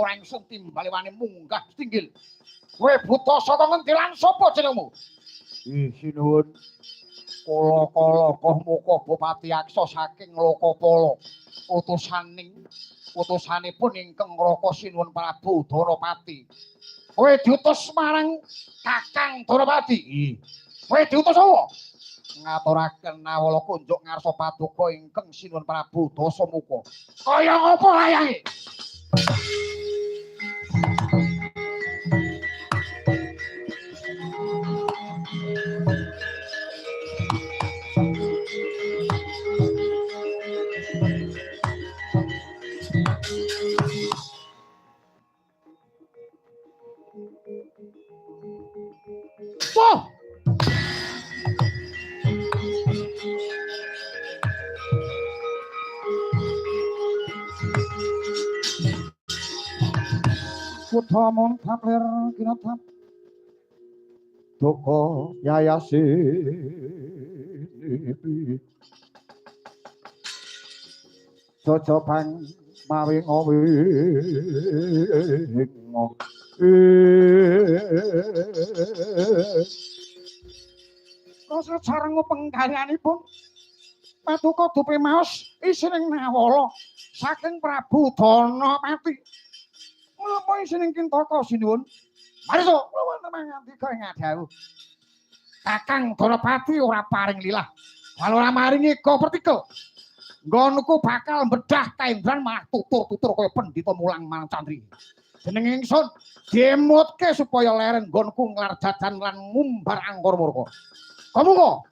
ora ingsun timbale wani munggah stinggil. Kowe buta saka ngendi lan sapa jenengmu? Nggih, sinuwun. Kala-kala Goh Muka Bupati Yaksa saking Lokapala. Utusanipun ingkang Raka Sinuwun Prabu Danapati. Kowe diutus marang Kakang Danapati. Nggih. Kowe diutus apa? Ngaturaken nawala kunjuk ngarsa paduka ingkang Sinuwun Prabu Dasamuka. Kaya ngapa layange? Wah! Kutha muntap lir kinatap duka yayasi jajabang mawi ngowi Kasa sarenga penggalyanipun paduka dupe maos isining nawala saking Prabu Danapati. Menapa isining Kintaka sinuwun? Mari to, kula wonten mangandika ing adhawuh. Kakang Danapati ora paring lilah. Kalau ora maringi go pertikel. Nggonku bakal bedah kaendran malah tutur-tutur kaya pendhita mulang marang candri. Jeneng ingsun diemutke supaya leren nggonku nglar jajan lan ngumbar angkara murka. Kamuka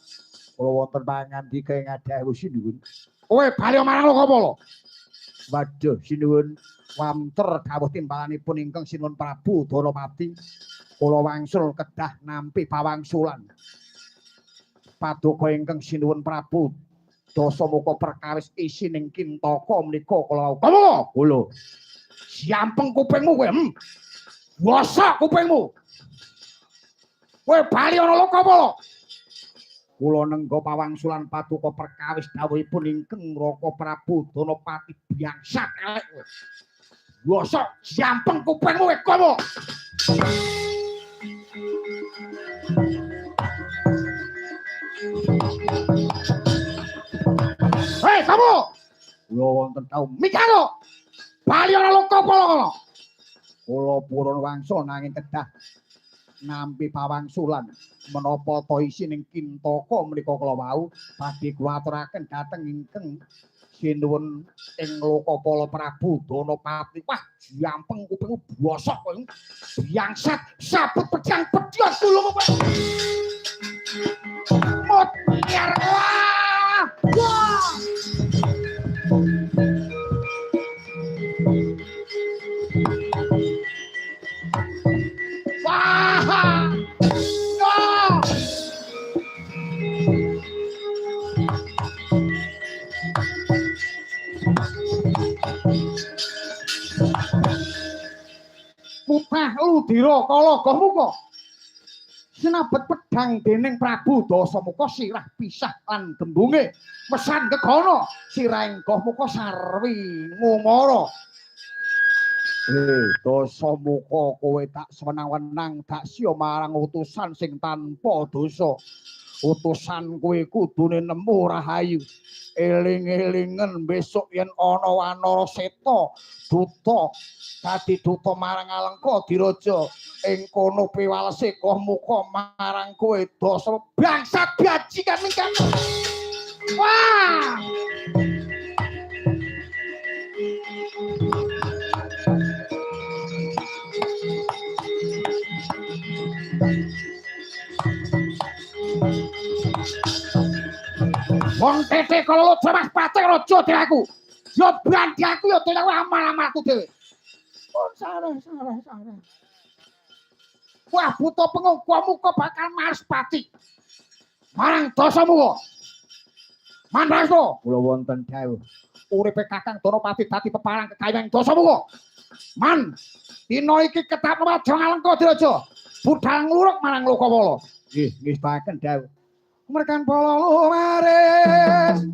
kula wonten pangandika ing adhawuh sinuwun. Kowe bali marang Lokapala. Waduh sinuwun, wamter dawuh timbalanipun ingkang Sinuwun Prabu Danapati. Kula wangsul kedah nampi pawangsulan. Paduka ingkang Sinuwun Prabu Dasamuka perkawis isining Kintaka menika kula wau. Kamuka kula siampeng kupingmu kowe. Bosok kupingmu. Kowe bali ana Lokapala. Kula nengga pawangsulan paduka perkawis dawuhipun ingkang Raka Prabu Danapati biangsat elek kowe. Bosok siampeng kupingmu kowe kowe. Hei kamu. Kula wonten tau mikano. Bali ana Lokapala kono. Kula purun wangsul nanging kedah nampi pawangsulan menapa ta isining Kintaka menika kala wau badhe kula aturaken dhateng ingkang sinuwun ing Lokapala Prabu Danapati. Wah, jampeng kupingmu bosok kowe. Biangsat sabut pedhang pedhot gulumu kowe. Mutiar wah. Wah. Wah! Wah! Mutah ludira kala Goh Muka. Sinabet pedhang dening Prabu Dasamuka sirah pisah lan gembunge mesan gegana sirahing Goh Muka sarwi ngumara. Dasamuka kowe tak sewenang-wenang tak siya marang utusan sing tanpa dosa. Utusan kowe kudune nemu rahayu. Eling-elingen besok yen ana wanara seta duta dadi duta marang Alengka Diraja ing kono piwalese Goh Muka marang kowe dosa bangsat bajikan mingkang. Wah! Wong tete kala ludra Mas Pate raja dhewe aku. Ya brandi aku ya dhewe amal-amalku dhewe. Pun sareh sareh sareh. Wah buta pengung Goh Muka bakal mars pati. Marang Dasamuka. Mandrasta kula wonten dawuh. Uripe Kakang Danapati dadi peparang kekayen Dasamuka. Man, dina iki ketap waja Alengka Diraja. Budal ngluruk marang Lokapala. Nggih, ngestakaken dawuh. Merkan pala lumaris.